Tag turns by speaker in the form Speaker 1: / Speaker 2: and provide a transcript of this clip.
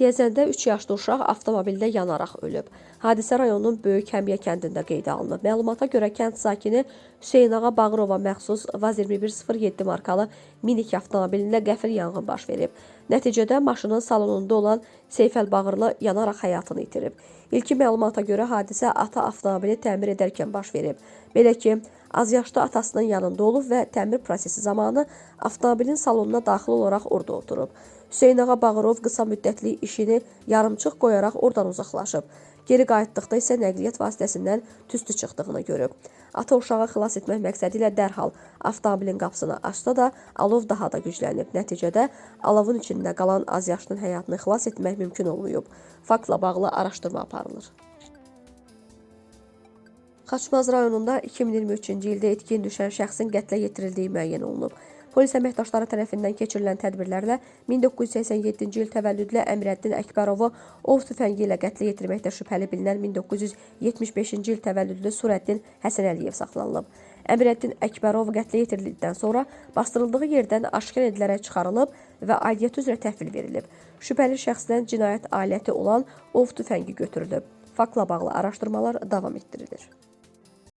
Speaker 1: Siyəzəndə 3 yaşlı uşaq avtomobildə yanaraq ölüb. Hadisə rayonunun Böyük Həmiyə kəndində qeydə alınıb. Məlumata görə kənd sakini Hüseynağa Bağırova məxsus VAZ 2107 markalı minik avtomobilində qəfil yanğın baş verib. Nəticədə maşının salonunda olan Seyfəl Bağırlı yanaraq həyatını itirib. İlkin məlumata görə hadisə ata avtomobili təmir edərkən baş verib. Belə ki, azyaşlı atasının yanında olub və təmir prosesi zamanı avtomobilin salonuna daxil olaraq orada oturub. Hüseynağa Bağırov qısa müddətli işini yarımçıq qoyaraq oradan uzaqlaşıb. Geri qayıtdıqda isə nəqliyyat vasitəsindən tüstü çıxdığını görüb. Ata uşağı xilas etmək məqsədi ilə dərhal avtomobilin qapısını açsa da alov daha da güclənib. Nəticədə alovun içində qalan azyaşlının həyatını xilas etmək mümkün olmayıb. Faktla bağlı araşdırma aparılır. Xaçmaz rayonunda 2023-cü ildə itkin düşən şəxsin qətlə yetirildiyi müəyyən olunub. Polis əməkdaşları tərəfindən keçirilən tədbirlərlə 1987-ci il təvəllüdlü Əmirəddin Əkbərovu ov tüfəngi ilə qətlə yetirməkdə şübhəli bilinən 1975-ci il təvəllüdlü Surəddin Həsənəliyev saxlanılıb. Əmirəddin Əkbərov qətlə yetirildikdən sonra basdırıldığı yerdən aşkar edilərək çıxarılıb və aidiyyəti üzrə təhvil verilib. Şübhəli şəxsdən cinayət aləti olan ov tüfəngi götürülüb. Faktla bağlı araşdırmalar davam etdirilir.